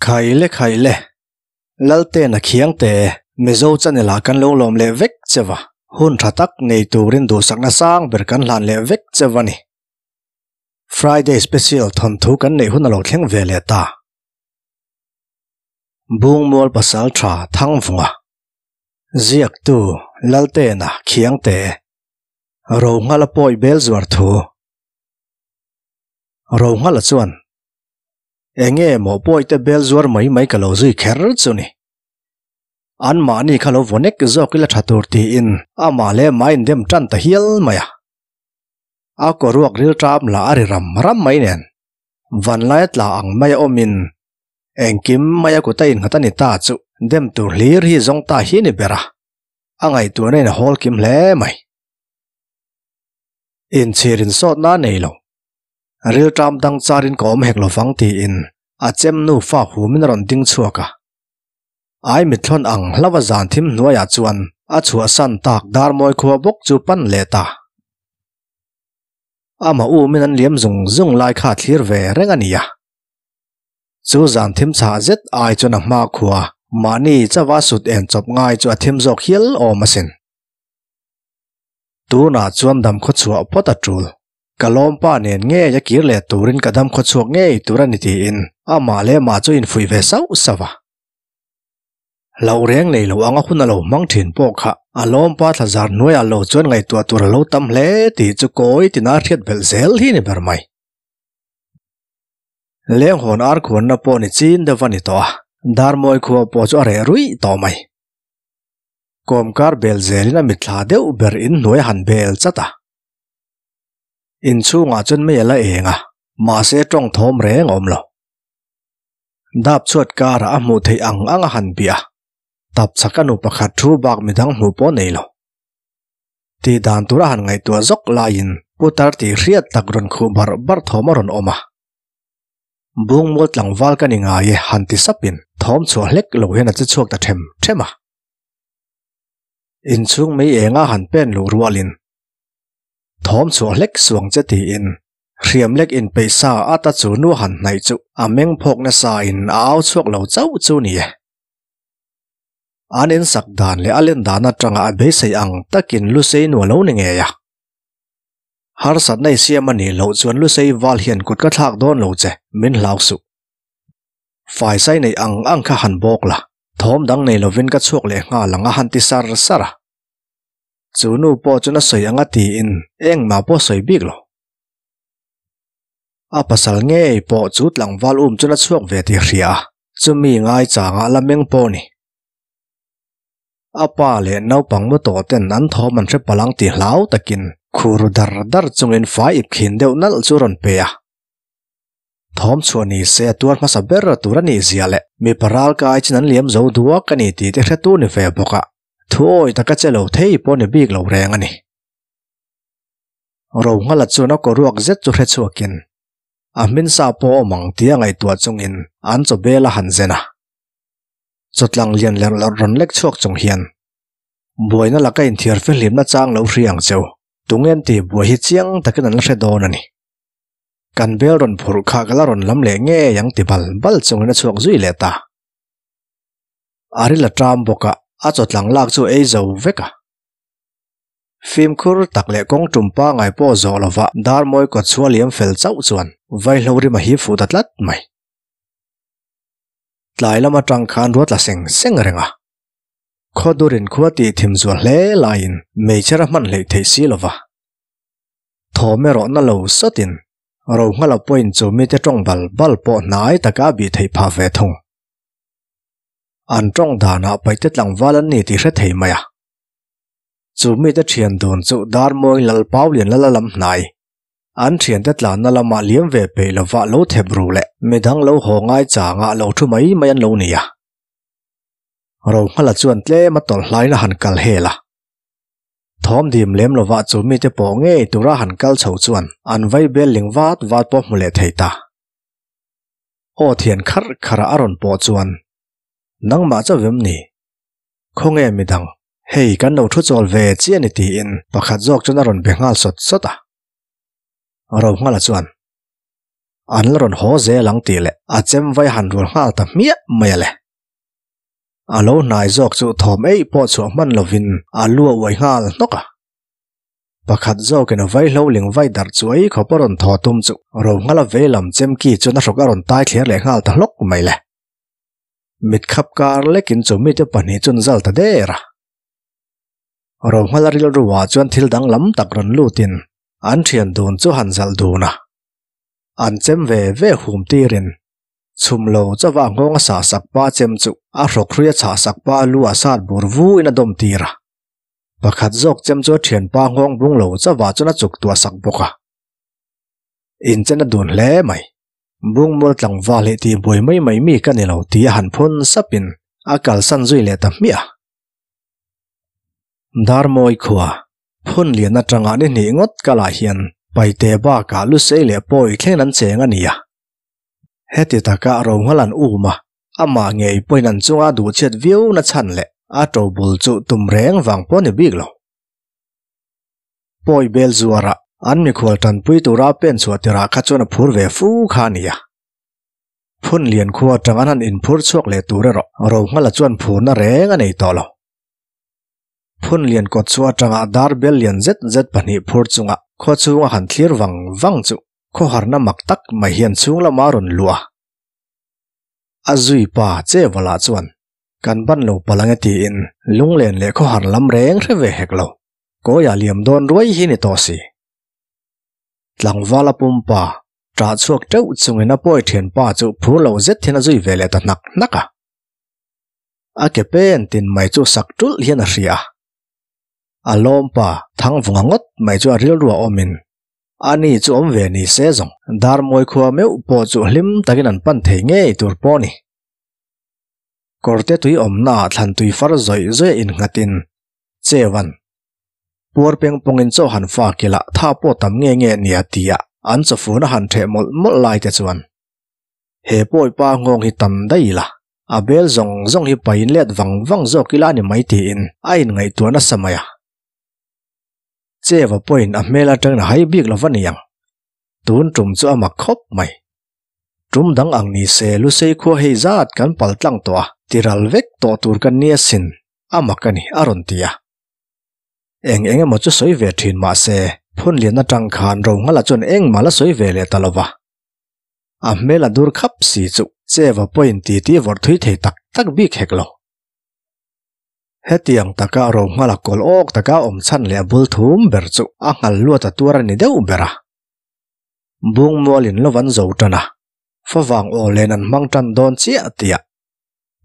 Khaile khaile, Laltena Khiangte, Mizo channel ah kan lo lawm leh vek cheu a, hun tha tak nei turin duhsakna sang ber kan hlan leh vek cheu a ni. Friday special thawnthu kan neih hun a lo thleng ve leh ta. Bungmual pasal tha Thangvunga, Ziaktu, Laltena Khiangte, Rohngala pawi bel zuar thu. Rohngala chuan, Enge maw pawite bel zuar mai mai ka lo zui kher chu ni. Anmahni kha lo vaw nek zawk ila tha tur tiin amah leh mah indem tan ta hial mai a. A kaw ruak ril ṭam lah a ri ram ram mai nen vanlaia tla ang maia awmin engkim maia kut a innghat a ni ta chu dem tur hlir hi zawng ta hi ni ber a, a ngaihtuahna in a hawl kim hle mai. Inchhir insawtna a nei lo. Rilṭam dang charin ka awm hek lovang tiin a chem nufa humin a rawn ding chhuak a. Ai mithlawn ang hlauh a zan thim hnuaiah chuan a chhuahsan tak Darmawi khua bawk chu pan leh ta. Amah umin an liam zung zung lai kha a thlir ve reng a nia. Chu zan thim chhah zet ai chuan a hma khua mahni chauha sut en chawp ngai chu a thim zawk hial awm asin. Tunah chuan dam khawchhuah phawt a tul. Ka lawmpa nen ngei a kir leh turin ka dam khawchhuak ngei tur a ni tiin amah leh amah chu infuih ve sauh sauh a. Hlauh reng nei lo anga hun a lo hmang thin pawh kha a lawmpa thla zar hnuaiah lo chuan ngaihtuah tur a lo tam hle tih chu kawi tina hriat belh zel hi ni ber mai. Lenghawn ar khuanna pawh ni chin deuh a ni tawh a, Darmawi khua pawh chu a reh ruih tawh mai. Kawmkar bel zelin a mitthla deuh ber inhnuai a han bel chat a. Inchhungah chuan mei a la eng a, mahse tawng thawm reng a awm lo. Dap chhuat karah a hmuh theih ang ang a han bih a, tap chak a nu pakhat thu bak midang hmuh pawh nei lo. Tih dan tur a han ngaihtuah zawk laiin putar tih hriat tak rawn khuh barh barh thawm a rawn awm a. Bungmual tlangval ka ni ngai e han ti sapin thawm chhuah hlek lo hian a che chhuak ta them them a. Inchhung mei enga han pen luh rualin Thawm chhuah hlek suang che tiin hriam lek inpeih sa ata chu nu han hnaih chu a meng phawk nasa in a au chhuak lo chauh chu ni e. An insak dan leh a len dan atanga a beisei ang takin Lusei nu a lo ni ngei a. Harsatna i siam a nih loh chuan Lusei val hian kut ka thlak dawn lo che, min hlau suh. Faisai neih ang ang kha han bawk la, thawm dang nei lovin ka chhuak leh nghal ang a han ti sar sar a. Chu nu pawh chuan a sawi anga tiin engmah pawh a sawi bik lo. A pasal ngei pawh chu tlangval um chuan a chhuak ve tih a hria a, chumi ngaichangah la meng pawh a ni. A pa leh naupang mu tawh ten an thawm an hre palh ang tih hlau takin khur dar dar chungin fai ip khin deuh nalh chu a rawn pe a. Thawm chhuah ni se a tuar hmasa ber tur a nih zia leh mipa ralkai chin an liam zo duak a ni tih te hretu ni ve bawk a. Thu awi taka che lo thei pawh ni bik lo reng a ni. Rohngala chuan a kawruak zet chu hre chhuakin a hmin sa pawh awm ang tia ngaihtuah chungin an chaw bel a han zen a. Chawtlang lian lerh lawrh rawn lek chhuak chung hian buaina laka inthiar fihlimna chang lo hri ang cheu, tungen tih buai hi chiang takin an la hre dawn a ni. Kan bel rawn phurh kha ka la rawn lam leh ngei ang ti bal bal chungin a chhuak zui leh ta. A ril a ṭam bawk a, a chawtlang lak chu ei zo vek a. Fimkhur tak leh kawng tum pangai pawh zawh lova Darmawi kawt chhuah liam fel chauh chuan vaihlo rim a hip fuh ta tlat mai. Tlai lam atang khan ruat la seng seng reng a. Khawdurin khua tih thim zual hle laiin meichher a hman hleih theih si lova. Thawm erawh na lo sawtin Rohngala pawhin chu mite tawng bal bal pawh hnai taka a bih theih phah ve thung. An tawng danah paihte tlangval an ni tih hre thei mai a. Chu mite thian dun chu Darmawi Lal Paulian lala lam hnai. An thiante tlanna lamah liam ve peih lova lo thep ru leh midang lo haw ngai changah lo thu mai mai an lo ni a. Rohngala chuan tlem a tawlh hlain a han kal hel a. Thawm dim lem lova chu mite pawh ngei tura han kal chho chuan an vai bel ling vat vat pawh hmu leh thei ta. Aw thian kharh kharh a rawn pawh chuan, Nangmah chauh em ni? Khawnge midang, hei kan lo thu chawl ve chiah ni tiin pakhat zawk chuan a rawn be nghal sawt sawt a. Rohngala chuan, An la rawn haw zel ang tih leh a chem vai han rul nghal ta hmiah mai a le. A lo hnai zawk chu thawm eih pawh chhuah hman lovin a lu a uai nghal hnawk a. Pakhat zawkin a vaihlo ling vai darh chuai khawp a rawn thaw tum chu Rohngala veilam chem ki chuan a hrawk a rawn tai thler leh nghal ta hlawk mai le. Mit khap kar lekin chu mite pahnih chuan zal ta der a. Rohngala rilruah chuan thil danglam tak rawn lutin an thian dun chu han zalh dun a. An chem ve ve hum tirin chhum lo chauha nghawng a sah sak pa chem chu a hrawk hrui a chhah sak pa lu a sat bur vu in a dawm tir a. Pakhat zawk chem chu a thianpa nghawng bung lo chauha chuan a chuk tuah sak bawk a. Inchen a dun hle mai. Bungmual tlangval hi tih buai mai mai mi ka ni lo tih a han phun sapin a kalsan zui leh ta hmiah a. Darmawi khua, phun lian atanga ni hnih ngawt kalah hian Paite bakah Lusei leh Pawi thleng an cheng a ni a. Heti taka Rohngala an um a, amah ngei pawhin an chunga duh chhiat viau na chhan leh a to bul chu tum reng vang pawh a ni bik lo. Pawi bel zuara an mikhual tanpui tura pen chhuah tirah kha chuan a phur ve fu kha a ni a. Phun lian khua atang an han inphur chhuak leh tur erawh Rohngala chuan phurna reng a nei tawh lo. Phun lian kawt chhuah atanga dar bel lian zet zet pahnih phur chunga khaw chhunga han thlir vang vang chu khawharna mak tak mai hian chhung lama a rawn luh a. A zui pa che valah chuan kan ban lo palh ang e tiin lunglen leh khawhar lam reng hre ve hek lo. Kawiah liam dawn ruai hi ni tawh si. Tlangvala pumpa ṭah chhuak ṭeuh chungin a pawi ṭhianpa chu phur lo zet hian a zui ve leh ta hnak hnak a. A ke pen tin mai chu sak ṭulh hian a hria a. A lawmpa Thangvunga ngawt mai chu a rilru a awmin ani chu awm ve ni se zawng Darmawi khua meuh pawh chu hlim takin an pan thei ngei tur pawh a ni. Kawrte tui awmnaah thlan tui far zawih zawih a innghatin Chevan, Puar peng pawngin chaw han fa kila tha pawh tam nge nge nia tia an chawfun a han theh mawlh mawlh lai te chuan he pawipa nghawng hi tam daih ila, a bel zawng zawng hi pain let vang vang zawk ila a ni mai tiin a inngaihtuah nasa mai a. Cheva pawhin a hmel atangin a hai bik lo va niang. Tun tum chu a mak khawp mai. Tum dang ang ni se Lusei khua hei zat kan pal tlang tawh a, tiral vek tawh tur kan nia sin. A mak a ni, a rawn ti a. Eng eng emaw chu sawi ve thin mah se, phun lian atang khan Rohngala chuan engmah la sawi ve leh ta lo va. A hmel a dur khap si chu Cheva pawhin titi vawrh thui thei tak tak bik hek lo. Hetiang taka Rohngala kawl awk taka awm chhan leh a bul thum ber chu a nghal luat a tuar a ni deuh ber a. Bungmualin lo van zo tan a, favang aw len an hmang tan dawn chiah tiah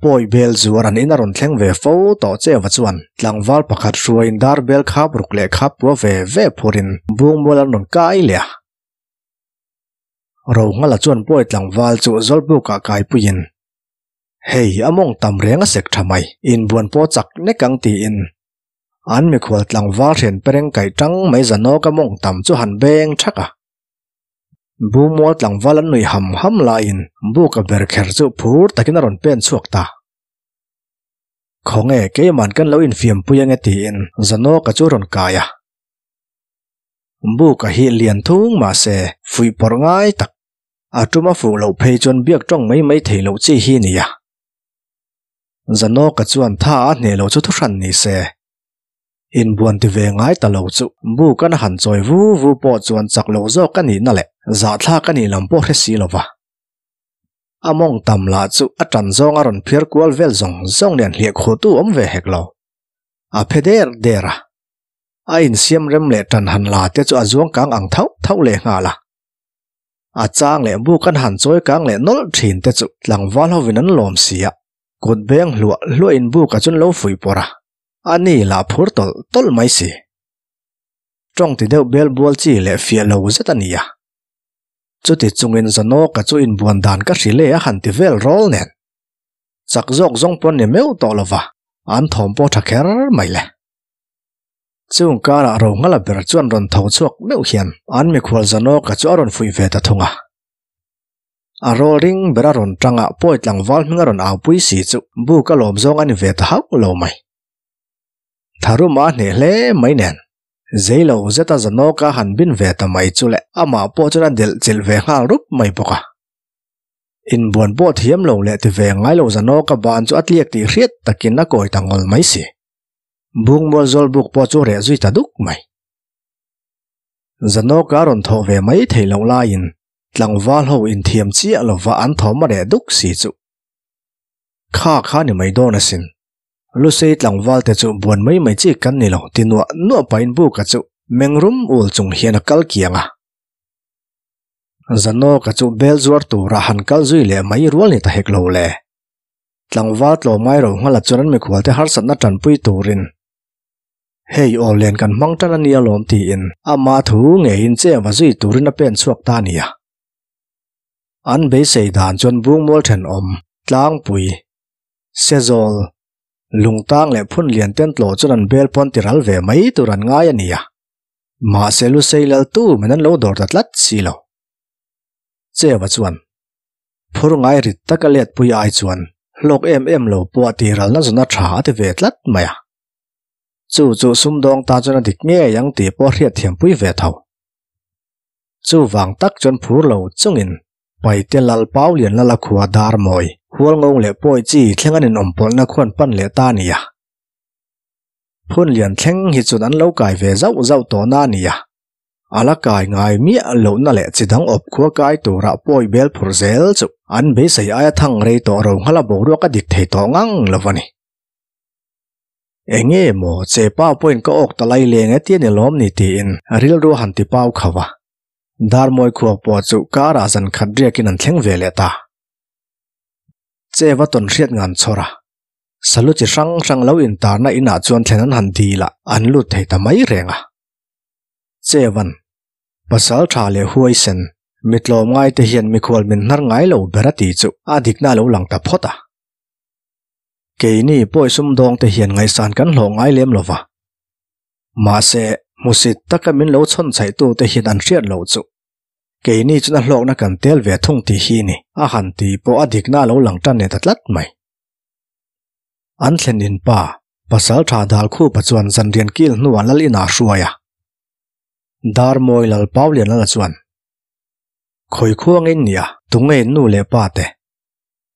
Pawi bel zuar an in a rawn thleng ve fo tawh Cheva chuan tlangval pakhat hruaiin dar bel khap ruk leh khap pua ve ve phurin bungmual an rawn kai leh a. Rohngala chuan pawi tlangval chu Zawlbukah kaipuiin, Hei, a mawng tam reng a sek tha mai, inbuan pawh chak nek ang tiin an mikhual tlangval hrian pereng kaih tang mai zanawka mawng tam chu han beng thak a. Bumual tlangval an nui ham ham laiin Buka ber kher chu phur takin a rawn pen chhuak ta. Khawnge keiman kan lo infiampui ange tiin Zanawka chu a rawn kai a. Buka hi lian thung mah se fuih pawrh ngai tak, a tum a fuh loh phei chuan biak tawng mai mai thei loh chi hi nia. Zanawka chuan tha a hneh lo chu thuhran ni se. Inbuan ti ve ngai ta lo chu buk an han chawi vu vu pawh chuan chak lo zawk a nihna leh zahthlak a nih lam pawh hre si lo va. A mawng tam lah chu a tan zawng a rawn phiar kual vel zawng zawng nen hliah khuhtu awm ve hek lo. A phe der der a. A insiam rem leh tan han la te chu a zuang kang ang thauh thauh leh nghal a. A chang leh buk an han chawi kang leh nawlh thin te chu tlangval hovin an lawm si a, kut beng hluah hluah in buk a chun lo fuih pawrh a. A ni lah phur tawlh tawlh mai si. Tawng ti deuh bel bual chi leh fiah lo zet a ni a. Chuti chungin Zanawka chu inbuan dan ka hrilh e a han ti vel rawl nen. Chak zawk zawng pawn ni meuh tawh lova, an thawm pawh tha kher mai le. Chung karah Rohngala ber chuan rawn tho chhuak meuh hian an mikhual Zanawka chu a rawn fuih ve ta thung a. A rawl ring ber a rawn tang a, pawi tlangval hming a rawn aupui si chu buk a lawm zawng a ni ve ta hauh lo mai. Tharuma a hneh hle mai nen. Zeilo zeta Zanawka han bin ve ta mai chu le amah pawh chuan a delh chilh ve nghal rup mai bawk a. Inbuan pawh thiam lo leh ti ve ngai lo Zanawka ban chu a tliak tih hriat takin a kawi ta ngawl mai si. Bungmual zawlbuk pawh chu reh zui ta duk mai. Zanawka rawn thawh ve mai theih loh laiin tlangval ho inthiam chiah lova an thawm a reh duk si chu. Kha kha ni mai dawn asin. Lusei tlangval te chu buan mai mai chi kan ni lo ti nuah nuah pahin Buka chu mengrum ul chung hian a kal kiang a. Zanawka chu bel zuar tura han kal zui leh mai rual ni ta hek lo le. Tlangval tlawmngai ro nghala chuan an mikhualte harsatna tanpui turin Hei aw len kan hmang tan a nia lawm tiin ama thu ngeiin che va zui turin a pen chhuak ta nia. An beisei dan chuan Bungmual thenawm, Tlangpui, Sezawl, Lungtang leh Phun lian ten tlawh chuan an bel pawn tiral ve mai tur an ngai a nia. Mahse Lusei lal tu men an lo dawr ta tlat si lo. Cheva chuan phur ngai rit taka letpui ai chuan hlawk em em lo pawh a tiralna zawna tha a ti ve tlat mai a. Chu chu sumdawng ta chuan a dik ngei ang tih pawh a hriatthiampui ve tho. Chuvang tak chuan phur lo chungin Paite Lal Pau Lian Lala khua dar mawi, hual ngawng leh pawi chi thleng an inawm pawlhna khuan pan leh ta a ni a. Phun lian thleng hi chuan an lo kai ve zauh zauh tawh na a ni a. A la kai ngai miah lohna leh chi dang awp khua kai turah pawi bel phur zel chu an beisei aia thang rei tawh ro nghala boruak a dik thei tawh ngang lo a ni. Enge maw che pa pawhin ka awk ta lai leng e tia ni lawm ni tiin rilru a han ti pau kho a. Darmawi khuak pawh chu karah zan khat riakin an thleng ve leh ta. Che va tawn hriat ngan chhawr a. Salu chi hrang hrang lo intarna inah chuan thlen an han dil a, an lut thei ta mai reng a. Chevan, pasal tha leh huaisen, mi tlawmngai te hian mikhual min hnar ngai lo ber a tih chu a dikna a lo lang ta phawt a. Keini pawi sumdawng te hian ngaihsan kan hlawh ngai lem lo va. Mahse, hmusit taka min lo chhawn chhaih tu te hian an hriat loh chu. Keini chuan a hlawkna kan tel ve thung tih hi ni, a han ti pawh a dikna a lo lang tan leh ta tlat mai. An thlen in pa, pasal tha dal khupa chuan zanrian kil hnuah lal inah a hruai a. Darmawi lal Paulianlala chuan, Khawi khuang in nia, tunge in nu leh pa te?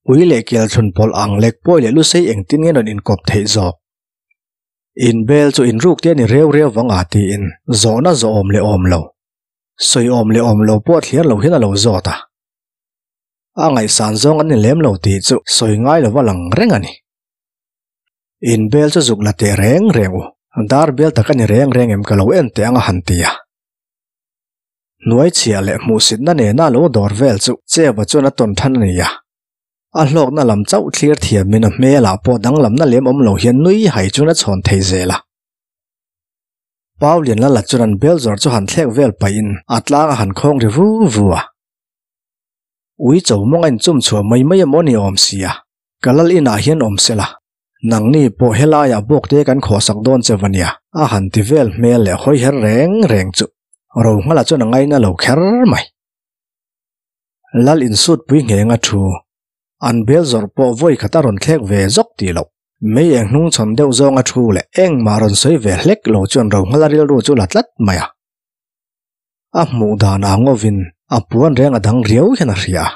Ui leh kel thlun pawlh ang lek pawi leh lusei engtin nge rawn inkawp theih zawk? In bel chu in ruk te a ni reu reu vang a tiin zawhna zawh awm leh awm lo, sawi awm leh awm lo pawh thliar lo hian a lo zawt a. A ngaihsan zawng an ni lem lo tih chu sawi ngai lova lang reng a ni. In bel chu zuk la teh reng reng u, dar bel tak a ni reng reng em ka lo en teh ang a han ti a. Hnuai chhia leh hmuhsitna nena lo dawr vel chu Cheva chuan a tawn than a ni a. A hlawkna lam chauh thlir thiamin a hmelah pawh danglamna lem awm lo hian nui hai chuan a chhawn thei zel a. Paulian Lala chuan an bel zawr chu han thlek vel pahin a tlang a han khawng ri vu vu a. Ui cho mawng a inchum chhuah mai mai emaw ni awm sia, ka lal inah hian awm sela, nangni pawh helaiah bawk te kan khawhsak dawn che va nia, a han ti vel hmel leh hawi her reng reng chu Rohngala chuan a ngaina lo kher mai. Lal insutpui nghenga thu, an bel zawrh pawh vawi khat a rawn thlek ve zawk tih loh, mei eng hnung chhawn deuh zawnga thu leh engmah rawn sawi ve hlek lo chuan Rohngala rilru chu la tlat mai a. A hmuh dan ah ngawin a puan reng a dang riau hian a hria a.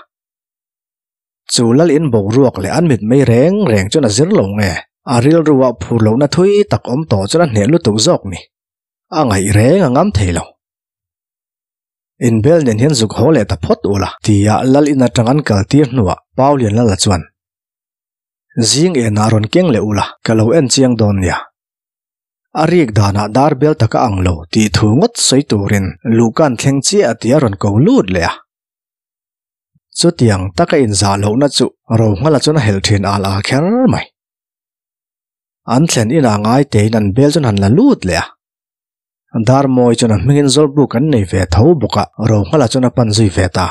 Chu lal in boruak leh an mitmei reng reng chuan a zir lo nge, a rilru ah phur lohna thui tak awm tawh chuan a hneh lutuk zawk ni. A ngaih reng a ngam thei lo. Inbel nen hian zuk haw leh ta phawt ula tia lal in atang an kal tir hnuah Paulian lala chuan, Zing enah rawn keng leh ula, ka lo en chiang dawn nia. A rik danah dar bel tak a ang lo tih thu ngawt sawi turin luhkan thleng chiah tih a rawn ko lut leh a. Chutiang taka inzah lohna chu Rohngala chuan a helh thin al al kher mai. An thlen inah ngai tein an bel chuan han la lut leh a. Dar mawi chuan a hmingin zawlbuk an nei ve tho bawk a, Rohngala chuan a pan zui ve ta.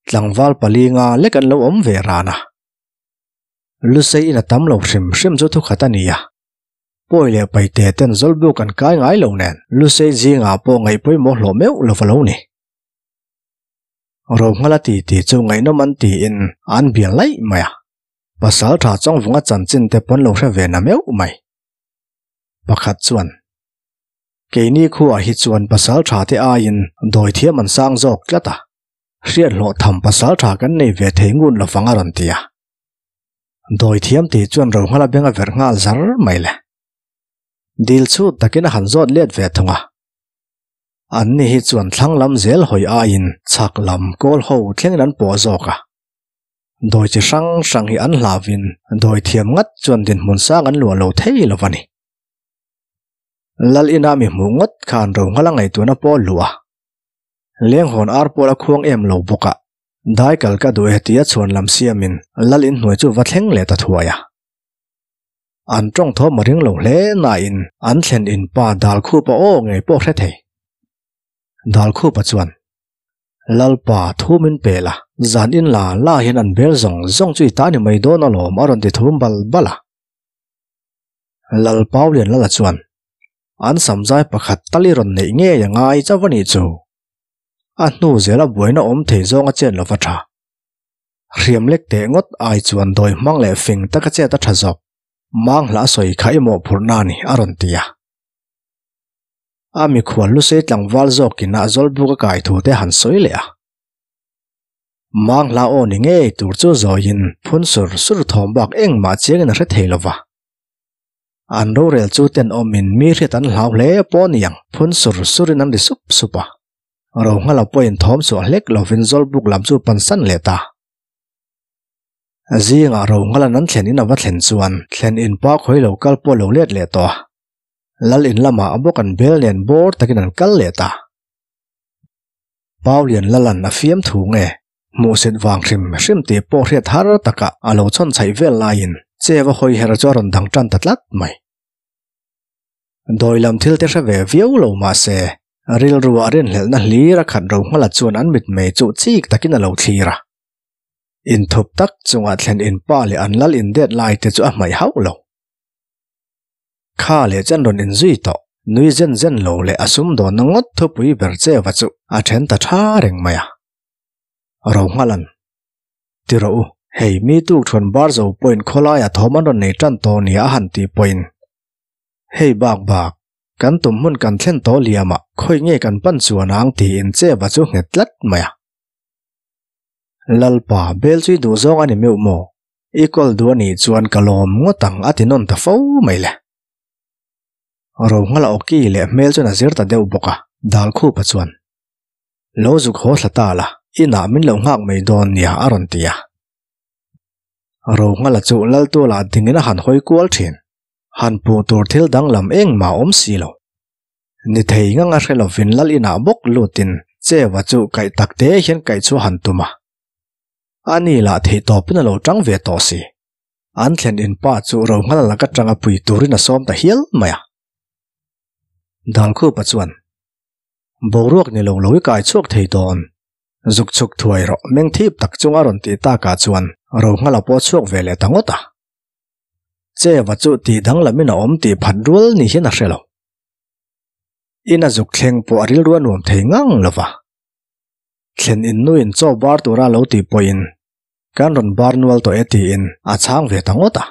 Tlangval palinga lek an lo awm ve ran a. Lusei in a tam lo hrim hrim chu thukhat a ni a. Pawi leh paite ten zawlbuk an kai ngai lo nen Lusei zingah pawh ngaih pawimawh hlawh meuh lo va lo ni. Rohngala ti ti chu ngaihnawm an tiin an bial laih mai a. Pasal tha Chawngvunga chanchin te pawn lo hre ve na meuh mai. Pakhat chuan. Keini khuaah hi chuan pasal tha te aiin dawithiam an sang zawk tlat a, hriat hlawh tham pasal tha kan nei ve thei ngun lovang a rawn ti a. Dawithiam tih chuan Rohngala beng a verh nghal zar mai le. Dil chhut takin a han zawt let ve thung a. Anni hi chuan thlang lam zel hawi aiin chhak lam kawl ho thlengin an pawh zawk a. Dawi chi hrang hrang hi an hlauhin dawithiam ngat chuan dinhmun sang an luah lo thei lo a ni. Lal ina mi hmuh ngawt khan Rohngala ngaihtuahna pawh luh a. Lenghawn ar pawl a khuang em lo bawk a, dai kal ka duh e tia chhuan lam siamin Lal inhnuai chu va thleng leh ta thuai a. An tawng thawm a ring lo hle nain an thlen in pa Dalkhupa aw ngei pawh hre thei. Dalkhupa chuan, Lalpa, thu min pe la, zan in la la hian an bel zawng zawng chu i ta ni mai dawn alawm a rawn ti thum bal bal a. Lal Paulianlala chuan, An samzai pakhat tal i rawn neih ngei a ngai chauh a nih chu. A hnu zela buaina awm thei zawng a chen lova tha. Hriam lek teh ngawt ai chuan dawi hmang leh fing taka chet a tha zawk. Mang hla sawi kha i mawhphurhna a ni a rawn ti a. A mikhual lusei tlangval zawkin a zawlbuk a kai thu te han sawi leh a. Mang hla aw ni ngei tur chu zawiin phun sur sur thawm bak engmah chiangin a hre thei lo va. An rorel chu tenawmin mi hriat an hlau hle pawh niang phun sur surin an ri sup sup a. Rohngala pawhin thawm chhuah hlek lovin Zawlbuk lam chu pansan leh ta. Zingah Rohngala'n an thlen in a va thlen chuan thlen in pa khawi lo kal pawh lo let leh tawh a. Lal in lamah a bawk an bel nen bawr takin an kal leh ta. Paulian Lalan a fiam thu nge hmuhsit vang hrim hrim tih pawh hriat har takah a lo chhawn chhaih vel laiin Cheva hawi her chu a rawn dang tan ta tlat mai. Dawi lam thil te hre ve viau lo mahse, rilruah rinhlelhna hlir a khat ro nghala chuan an mitmei chu chik takin a lo thlir a. Inthup tak chungah thlen in pa leh an lal indet lai te chu a hmaih hauh lo. Kha leh chen rawn inzui tawh, nui zen zen lo leh a sumdawnna ngawt thupui ber cheva chu a then ta tha reng mai a. Ro nghalan. Ti rawh u, hei mi tuk thuan bar zo pawhin khawlaiah thawm an rawn nei tan tawh nia a han tih pawhin hei bak bak, kan tum hmun kan thlen tawh liamah khawi nge kan pan chuan ang tiin cheva chu nghet tlat mai a. Lalpa, bel chu i duh zawng a ni meuh maw? I kawl duh a nih chuan ka lawm ngawt ang a ti nawn ta fo mai le. Rohngala awki leh hmel chuan a zir ta deuh bawk a, Dalkhupa chuan, Lo zuk haw thla ta la, inah min lo nghak mai dawn nia a rawn ti a. Rohngala chu Laltuala dingin a han hawi kual thin. Han puh tur thil danglam engmah awm si lo. Ni thei ngang a hre lovin Lal inah bawk lutin Chewa chu kaih tak te hian kaih chu a han tum a. A ni lah theih tawpin a lo tang ve tawh si. An thlen in pa chu Rohngala lak atanga pui turin a sawm ta hial mai a. Dalkhupa chuan, Boruak ni lo lo i kai chhuak thei dawn. Zuk chhuk thuai rawh meng thip tak chunga rawn tih takah chuan Rohngala pawh a chhuak ve leh ta ngawt a. Cheva chu tih danglamin a awm tih phat rual ni hian a hre lo. Ina zuk thleng pawh a rilru a nuam thei ngang lo va. Thlen in nuin chaw bar tura lo tih pawhin kan rawn bar nual tawh e tiin a chhang ve ta ngawt a.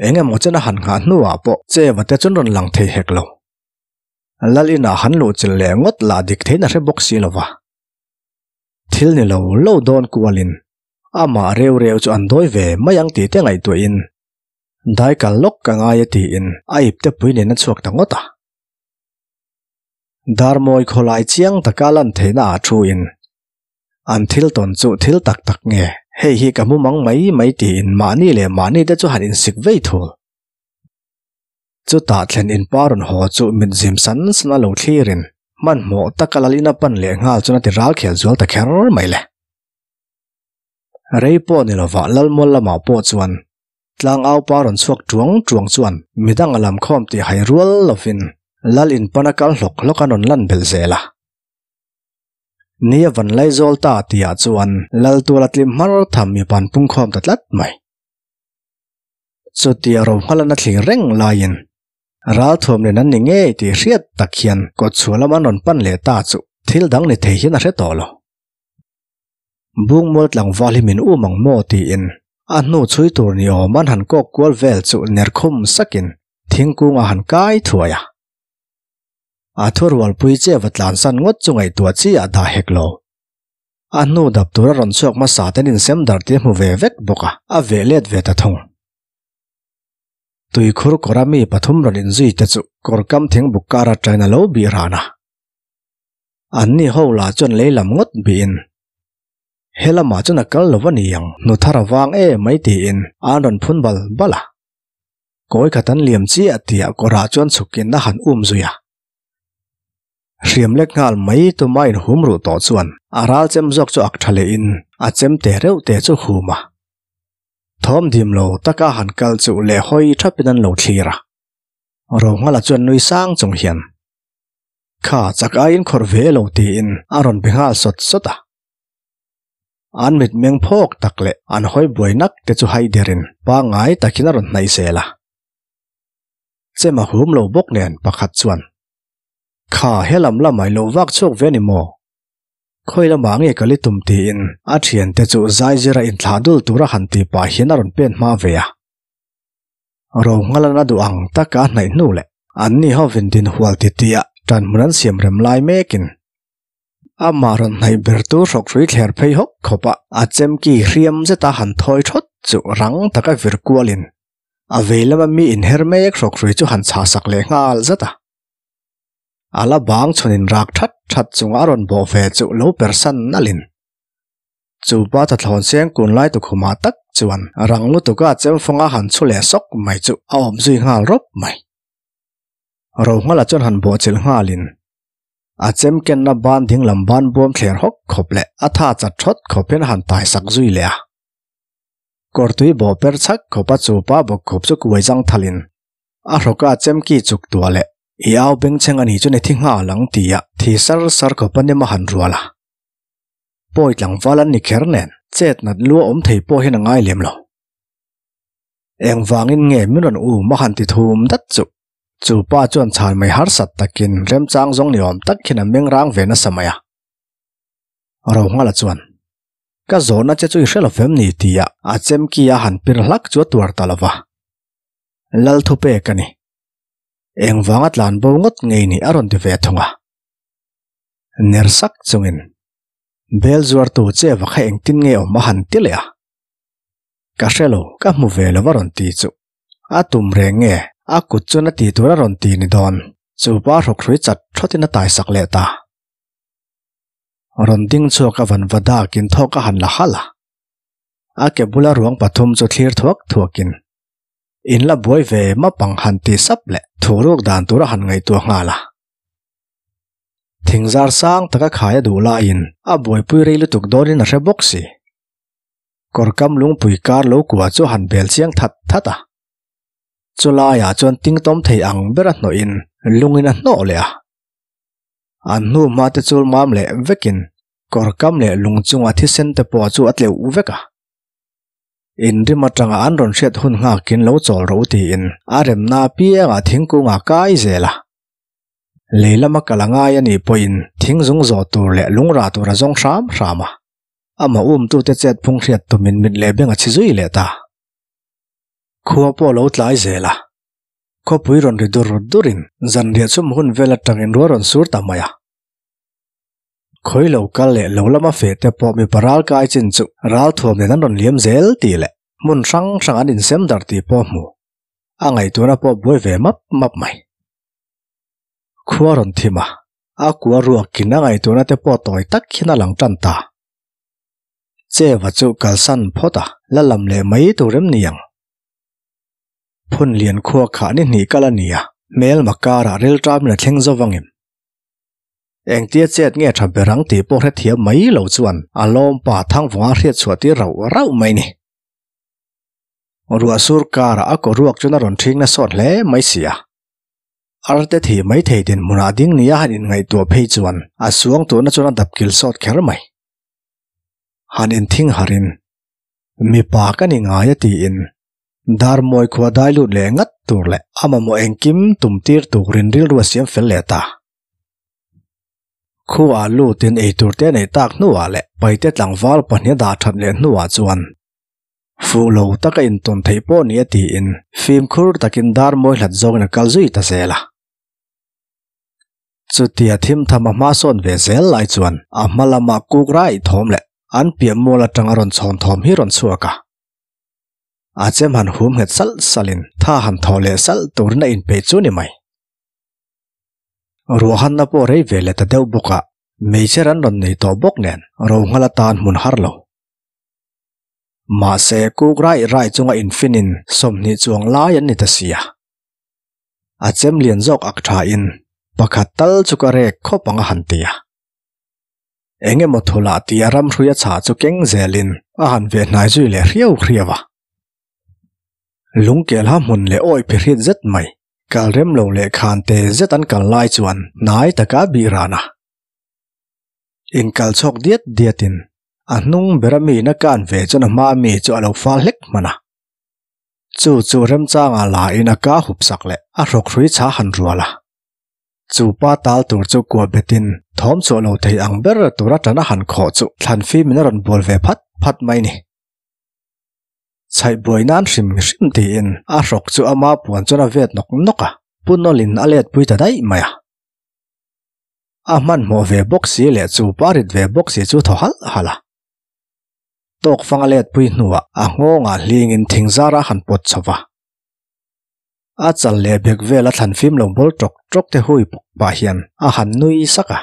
Eng emaw chen a han nghah hnuah pawh Cheva te chuan rawn lang thei hek lo. Lal inah han luh chilh leh ngawt lah dik theiin a hre bawk si lo va. Thil ni lo lo dawn kualin amah reu reu chu an dawi ve mai ang tih te ngaihtuahin dai kal lawk ka ngai e tiin a ipte pui nen a chhuak ta ngawt a. Darmawi khawlai chiang taka lan theihna ah thuin an thil tawn chu thil tak tak nge hei hi ka hmu mang mai mai tiin mahni leh mahni te chu han insik vei thul. Chutah thlen in pa rawn haw chu mit zim san san a lo thlirin hmanhmawh taka lalin a pan leh nghal chuan a ti ral khel zual ta kher mai le. Rei pawh ni lovah Lalmual lamah pawh chuan tlangau pa rawn chhuak tuang tuang chuan midang a lam khawm tih hai rual lovin Lal in pana kal hlawk hlawk an rawn lan belh zel a. Ni a van laizawl ta tihah chuan Lal tuala tlim hmar tham mi pan pungkhawm ta tlat mai. Chutia Rohmalana thlir reng laiin Ralthuam nen an ni ngei tih hriat tak hian kawtchhuah lam an rawn pan leh ta chu thil dang ni thei hian a hre tawh lo. Bungmual tlangval hi min um ang maw tiin a hnu chhui tur ni awm an han kawk kual vel chu ner khum sakin thingkung a han kai thuai a. A thurualpui che va tlansan ngawt chu ngaihtuah chi ah dah hek lo. A hnu dap tura rawn chhuak hmasa ten insem darh tih a hmu ve vek bawk a, a veh let ve ta thung. Tuikhur kawra mi pathum rawn inzui te chu kawr kam thing buk kar atangin a lo bih ran a. Anni ho lah chuan lei lam ngawt bihin, He lamah chuan a kal lo a ni ang, hnu thar a vang em mai tiin an rawn phun bal bal a. Kawi khat an liam chiah tihah kawrah chuan chhukin a han um zui a. Hriam lek nghal mai tuma inhum ruh tawh chuan a ral chem zawk chu ak tha lehin a chem te reuh te chu hum a. Thawm dim lo taka han kal chu leh hawi thapin an lo thlir a. Ronghala chuan nui sang chung hian, Kha chak aiin khawrh ve lo tiin a rawn be nghal sawt sawt a. An mitmeng phawk tak leh an hawi buai nak te chu hai derin pangngai takin a rawn hnaih zel a. Chem a hum lo bawk nen pakhat chuan, Kha helam lamah i lo vak chhuak ve a ni maw? Khawi lamah nge ka li tum tiin a thiante chu zaizira inthlah dul tura han ti pah hian a rawn pen hma ve a. Ronghal a duh ang taka a hnaih hnu leh anni hovin dinhual titiah ṭanhmun an siam rem lai mekin amah rawn hnaih ber tu hrawkhrui thler phei hawk khawp a, a chemki hriam zeta han thawi thawt chu rang taka vir kualin a vei lama mi inher mek hrawkhrui chu han chhahsak leh nghal zat a. A la bang chhunin rak that that chunga a rawn bawh ve chu lo persan nalhin chu pa thathlawn seng kun lai tukhumah tak chuan rang lutuka chemfawnga han chhu leh sawk mai chu a awm zui nghal rawp mai. Rohngala chuan han bawhchilh nghalin a chem kenna ban ding lam ban buam thler hawk khawp leh a tha chat thawt khawp hian a han tai sak zui leh a. Kawrtui bawh per chhak khawpa chu pa bawk khawp chu kuai zang thalin a hrawka chemki chuk tuah leh I au bengchheng a nih chuan i thi nghal ang tia thi sar sar khawp a nem a han rual a. Pawi tlangval an ni kher nen chet nat lu a awm thei pawh hian a ngai lem lo. Engvangin nge min rawn um a han ti thum dat chu. Chu pa chuan chhan mai harsat takin remchang zawng ni awm tak hian a meng rang ve nasa mai a. Rohngala chuan, Ka zawhna che chu i hre lo fem ni tia a chemki a han pir hlak chu a tuar ta lo va. Lal thupek a ni. Engvanga tlan bo ngawt ngei ni a rawn ti ve thung a. Ner sak chungin bel zuartu che va kha engtin nge awm a han ti leh a. Ka hre lo, ka hmu ve lo a rawn ti chu. A tum reng nge a kut chuan a ti tur a rawn ti ni dawn. Chu pa hrawkhrui chat thawtin a taisak leh ta. Rawn ding chhuak a van va dakin thawk a han la halh a. A ke bula ruang pathum chu thlir thuak thuakin In la buai ve map ang han ti sap leh thuruk dan tur a han ngaihtuah nghal a. Thingzar sang taka khai a duh laiin a buaipui rei lutuk dawnin a hre bawk si. Kawrkam lungpui kar lo kua chu a han bel chiang that that a. Chu laiah chuan tingtawm thei ang ber a hnawhin lungin a hnawh leh a. An hnu hma te chul mam leh vekin kawrkam leh lung chunga thisen te pawh chu a tleuh vek a. Inrim atanga an rawn hriat hun nghakin lo chawl ro tiin a remna apiangah thingkungah kai zel a. Lei lama kal a ngai a nih pawhin thing zung zawh tur leh lungrah tur a zawng hram hram a. Amah umtute chet phung hriat tumin mit leh beng a chhi zui leh ta. Khua pawh a lo tlai zel a. Khawpui rawn ri dur durin zanriah chhum hun vel atangin rual rawn sur ta mai a. Khawi lo kal leh lo lama feh te pawh mipa ral kai chin chu ral thuam nen an rawn liam zel tih leh hmun hrang hrang an insem darh tih pawh hmu. A ngaihtuahna pawh buai ve map map mai. Khua rawn thim a, a kua ruakin a ngaihtuahna te pawh tawi tak hian a lang tan ta. Cheva chu kalsan phawt a, la lam leh mai tur em ni ang? Phun lian khua khah ni hnih kal a ni a, hmelma karah rilṭamin a thleng zo vangin. Engtia chet nge tha ber ang tih pawh hrethiam mai lo chuan a lawmpa Thangvunga hriat chhuah tir rauh rauh mai ni. Ruah sur karah a kaw ruak chuan a rawn ṭhing nasawt hle mai si a. Arte thih mai thei dinhmunah ding nia han inngaihtuah phei chuan a suang tuhna chuan a dap kil sawt kher mai. Han inthing harin, Mipa ka ni ngai a tiin Darmawi khua dai lut leh ngat tur leh a mamawh engkim tum tir turin rilru a siam fel leh ta. Khuaah lutin ei tur te neih tak hnuah leh paite tlangval pahnih a dah that leh hnuah chuan fuh lo taka intawn theih pawh ni a tiin fimkhur takin Darmawi hlat zawngin a kal zui ta zel a. Chutia thim tham a hma sawn ve zel lai chuan a hma lama kuk rai thawm leh an piah mual atang a rawn chhawn thawm hi rawn chhuak a. A chem han hum nghet salh salhin tha han thaw leh salh turin a inpeih chu ni mai. Ruahhanna pawh rei ve leh ta deuh bawk a, meichher an rawn nei tawh bawk nen ro nghal atan hmun har lo. Mahse kuk rai rai chunga infinin 20 chuang lai an ni ta sia. A chem lian zawk ak tha in pakhat tal chu ka rek khawp ang a han ti a. Eng emaw thulah tia ramhrui a chhah chu keng zelin a han ve hnai zui leh hriau hriau a. Lungkel ha hmun leh awi phihrit zet mai, kal rem lo leh khan te zet an kal lai chuan hnai taka bih ran a. Inkal chhawk diat diatin a hnung bera mi na kan ve chuan a hma mi chu a lo fal hlek hman a. Chu chu remchanga la in a ka hup sak leh a hrawk hrui chha han rual a. Chu pa tal tur chu kua betin thawm chhuah lo thei ang ber tur atana han khawh chu thlan fim in a rawn bual ve phat phat mai ni. Chhaih buai nan hrim hrim tiin a hrawk chu ama puan chuan a vet nawk nawk a, pu nawlin a let pui ta daih mai a. A hmanhmawh ve bawk si leh chu pa rit ve bawk si chu thaw halh halh a. Tawk fang a let pui hnuah a nghawngah hlingin thing zara han pawt chho va. A chal leh bek vel a thlan fim lo bawl tawk tawk te hui pawk pah hian a han nui sak a.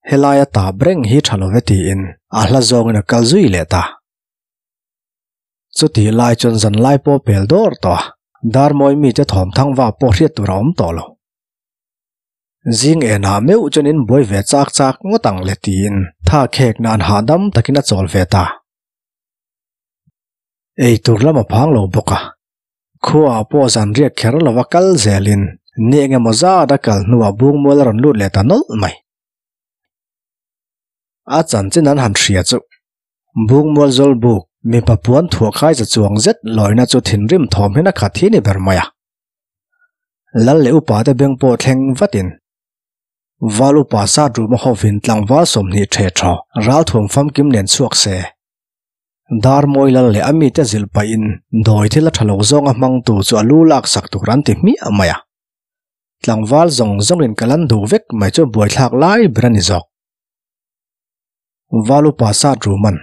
Helaia tap reng hi tha lo ve tiin a hla zawngin a kal zui leh ta. Chutih lai chuan zan lai pawh pel dawr tawh a, Darmawi mite thawm thang va pawh hriat tur a awm tawh lo. Zing enah meuh chuan in buai ve chak chak ngawt ang le tiin tha khek nan hahdam takin a chawl ve ta. Ei tur lam a phang lo bawk a, khuaah pawh zan riak kher lova kal zelin ni eng emaw zat a kal hnuah bungmual a rawn lut leh ta nawlh mai. A chanchin an han hria chu bungmual zawl buk mipa puan thuah khai za chuang zet lawina chu thinrim thawm hian a khat hi ni ber mai a. Lal leh upa te beng pawh thleng vatin Val upa sat ruma hovin tlangval 20 ṭhe ṭhaw ralthuam famkim nen chhuak se. Darmawi lal leh a mite zilh pahin dawi thil a ṭha lo zawnga hmangtu chu a lu lak sak tur an ti hmiah mai a. Tlangval zawng zawngin ka lan duh vek mai chu buaithlak lai ber a ni zawk. Val upa sat ruman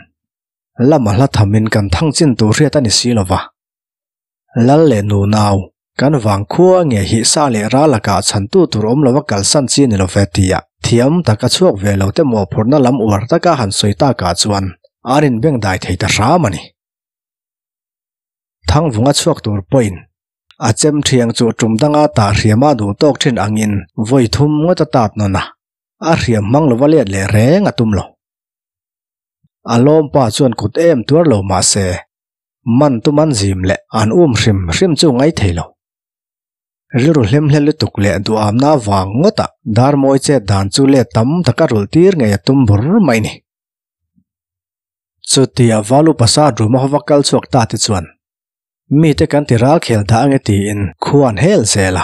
lama hla thamin kan thang chin tur hriat a ni si lo va. Lal leh nu nau, kan vang khua nge hi sa leh ral lakah chhantu tur awm lova kalsan chi ni lo ve tia thiam taka chhuak ve lo te mawhphurhna lam uar taka han sawi takah chuan an inbeng dai thei ta hram a ni. Thangvunga chhuak tur pawhin a chem thiang chu tum danga tah hriama duh tawk thin angin vawi thum ngawt a tat nawn a, a hriam hmang lova let leh reng a tum lo. A lawmpa chuan kut em tuar lo mah se Man tum an zim leh an um hrim hrim chu ngai thei lo. Rilru hlim hle lutuk leh duhamna vang ngawtah Darmawi chet dan chu let tam taka rulh tir ngei a tum bur mai ni. Chutia Valu Pasat ruma hova kal chhuak ta te chuan mite kan ti ral khel dah ange tiin khua an hel zel a.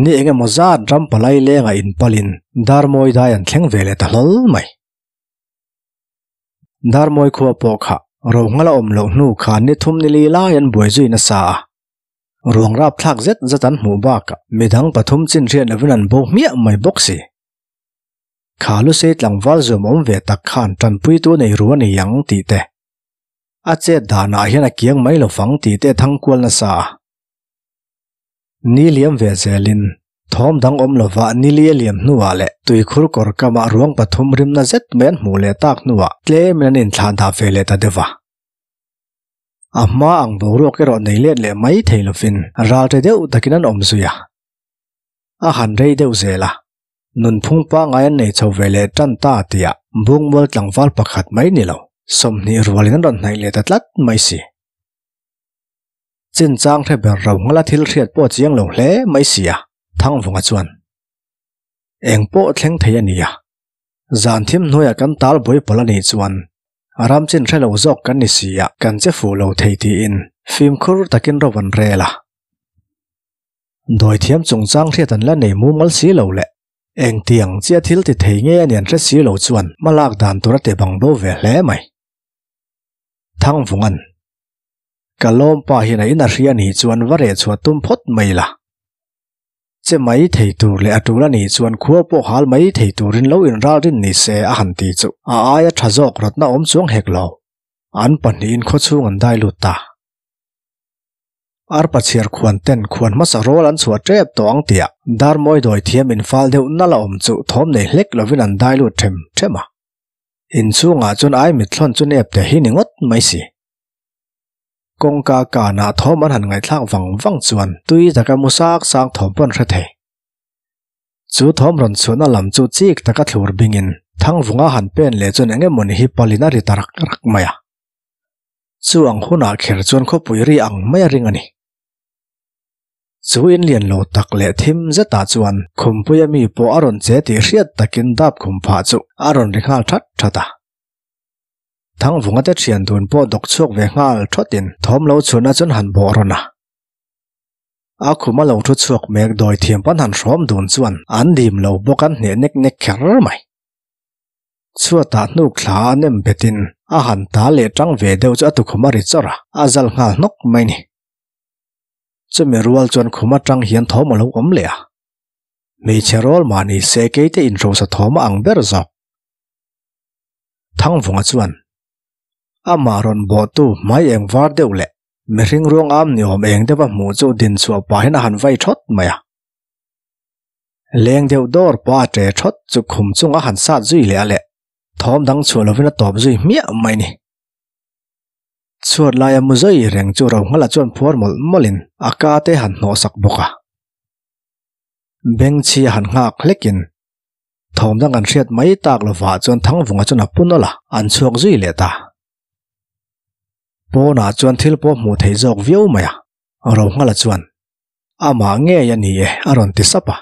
Ni eng emaw zat ram palai lengah inpalin Darmawi dai an thleng ve leh ta hlawl mai. Darmawi khua pawh kha ro nghal a awm loh hnu khan ni thum ni li lai an buai zui nasa a. Ruang rap thlak zet zet an hmuh bakah midang pathum chin hriat lovin an bo hmiah mai bawk si. Kha lusei tlangval zuam awm ve tak khan tanpuitu nei ru a ni ang tih te. A chet danah hian a kiang mai lo fang tih te thang kual nasa a. Ni liam ve zelin thawm dang awm lova ni li a liam hnuah leh tuikhur kawr kamah ruang pathum rimna zet mai an hmuh leh tak hnuah tlemin an inthlah dah ve leh ta deuh a. A hma ang boruak erawh nei let leh mai thei lovin ral ṭe deuh takin an awm zui a. A han rei deuh zel a, nunphung pangngai an nei chho ve leh tan ta tihah bungmual tlangval pakhat mai ni lo, 20 rualin an rawn hnaih leh ta tlat mai si. Chinchang hre ber ro ngala thil hriat pawh chiang lo hle mai si a, Thangvunga chuan. Eng pawh thleng thei a ni a, zan thim hnuaiah kan tal buai pawlh a nih chuan ram chin hre lo zawk kan ni si a, kan che fuh lo thei tiin fimkhur takin ro an rel a. Dawithiam chungchang hriat an la nei mumal si lo leh engtiang chiah thil ti thei nge a ni an hre si lo chuan hmalak dan tur a ti bang bo ve hle mai. Thangvunga'n. Ka lawmpa hian a in a hria nih chuan va reh chhuah tum phawt mai la. Che mai thei tur leh a tul a nih chuan khua pawh hal mai thei turin lo inralrin ni se a han ti chu a aia tha zawk rawtna awm chuang hek lo. An pahnihin khawchhung an dai lut ta. Arpa chhiar khuan ten khuan hmasa rawl an chhuah tep tawh ang tiah Darmawi dawi thiam infal deuh nal a awm chu thawm nei hlek lovin an dai lut them them a. Inchhungah chuan ai mithlawn chu nep te hi ni ngawt mai si. Kawngka kanah thawm an han ngaihthlak vang vang chuan tui taka mu sak sang thawm pawh an hre thei. Chu thawm rawn chhuahna lam chu chik taka thlur bingin Thangvunga han pen leh chuan eng emawni hi palin a ri ta rak rak mai a. Chu ang hunah kher chuan khawpui ri ang mai a ring a ni. Chu in lian lo tak leh thim zetah chuan khumpuia mi pawh a rawn che tih hriat takin dap khum phah chu a rawn ri nghal that that a. Thangvunga te thian dun pawh dawk chhuak ve nghal thawtin thawm lo chhunah chuan han bawh rawn a. A khuma lo thu chhuak mek dawi thiam pawn han hrawm dun chuan an dim lo bawk an hneh nek nek kher mai. Chhuatah hnuk thla a nem betin a han ta leh tang ve deuh chu a tukhum a ri chawrh a, a zal nghal hnawk mai ni. Chumi rual chuan khum atang hian thawm a lo awm leh a. Hmeichhe rawl mahni se keite inhrosa thawm a ang ber zawk. Thangvunga chuan amah rawn bawhtu hmai eng var deuh leh mihring ruang am ni awm eng deuha hmuh chu din chhuah pahin a han vai thawt mai a. Leng deuh dawr pawh a ṭe thawt chu khum chunga han sat zui leh a leh thawm dang chhuah lovin a tawp zui hmiah mai ni. Chhuat laia mu zui reng chu Rohngala chuan phuar mawlh mawlhin a ka te han hnawh sak bawk a. Bengchhi a han nghak hlekin thawm dang an hriat mai tak lovah chuan Thangvunga chuan a pu nawlh a, an chhuak zui leh ta. Pawnah chuan thil pawh hmuh theih zawk viau mai a, Rohngala chuan Amah ngei a ni e a rawn ti sap a.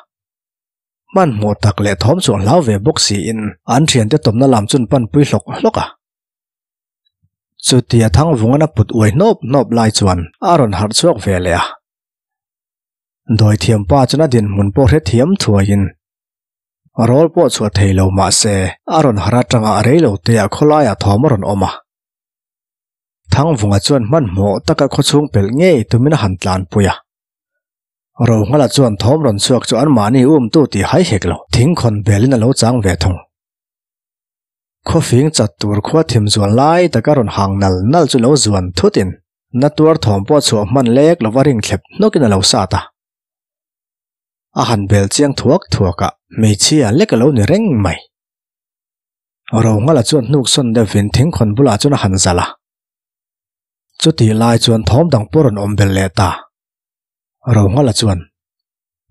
Hmanhmawh tak leh thawm chuan hlau ve bawk siin an thiante tawmna lam chuan panpui hlawk hlawk a. Chutia Thangvungan a put uai hnawp hnawp lai chuan a rawn harh chhuak ve leh a. Dawithiam pa chuan a dinhmun pawh hrethiam thuaiin rawl pawh chhuah thei lo mah se a rawn harh atanga a rei lo teah khawlaiah thawm a rawn awm a. Thangvunga chuan hmanhmawh taka khawchhung pelh ngei tumin a han tlanpui a. Rohngala chuan thawm rawn chhuak chu anmahni umtu tih hai hek lo, thingkhawn belin a lo chang ve thung. Khawfing chat tur khua thim zuan lai taka rawn hang nal nal chu lo zuan thutin na tuar thawm pawh chhuah hman lek lova ring thlep hnawkin a lo sat a. A han bel chiang thuak thuak a, hmeichhia lek a lo ni reng mai. Rohngala chuan hnuk sawn deuhvin thingkhawn bulah chuan a han zalh a. Chutih lai chuan thawm dang pawh rawn awm bel leh ta. Rohngala chuan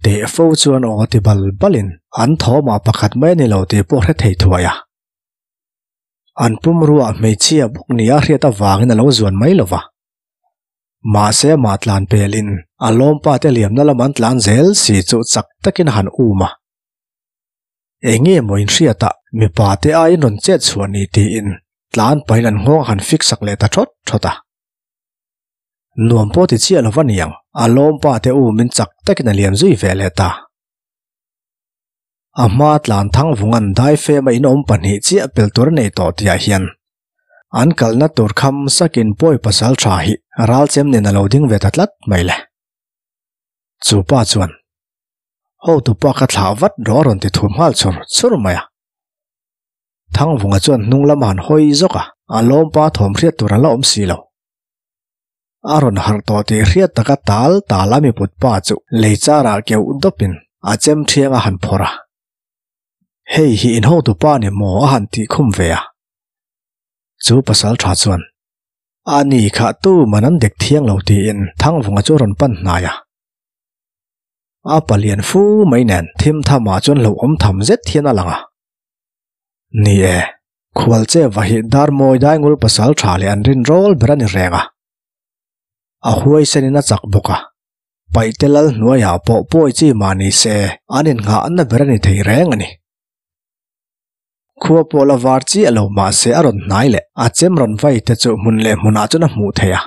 teh fo chuan aw ti bal balin an thawmah pakhat mai a ni lo tih pawh hre thei thuai a. An pumruah hmeichhia bawk nia hriat avangin a lo zuan mai lo va. Mahse amah tlan pelin a lawmpa te liamna lam an tlan zel si chu chak takin a han um a. Eng nge maw inhriat a mipa te aiin rawn chet chhuah ni tiin tlan pahin an nghawng a han fik sak leh ta thawt thawt a. Nuam pawh ti chiah lo va niang, a lawmpa te u min chak takin a liam zui ve leh ta. A hma tlan Thangvunga'n daifema in awm pahnih chiah pel tur a nei tawh tihah hian an kalna tur kham sakin pawi pasal tha hi ralchem nen a lo ding ve ta tlat mai le. Chu pa chuan hotupa kha thlah vat rawh a rawn ti thum nghal chur chur mai a. Thangvunga chuan hnung lam a han hawi zawk a, a lawmpa thawm hriat tur an la awm si lo. A rawn harh tawh tih hriat taka tal tal a miput pa chu lei charah keuh dawpin a chem thiang a han phawrh a. Hei hi in hotupa ni maw a han tih khum ve a. Chu pasal tha chuan, A ni kha tu man an dek thiang lo tiin Thangvunga chu a rawn pan hnai a. A palian fu mai nen thim thamah chuan hlauhawm tham zet hian a lang a. Ni e, khualche va hi Darmawi Daingul pasal tha leh an rin rawl ber a ni reng a. A huaisenin a chak bawk a, paihte lal hnuaiah pawh pawi chi mah ni se an innghahna ber a ni thei reng a ni. Khua pawh la var chiah lo mah se a rawn hnai leh a chem rawn vai te chu hmun leh hmunah chuan a hmuh theih a.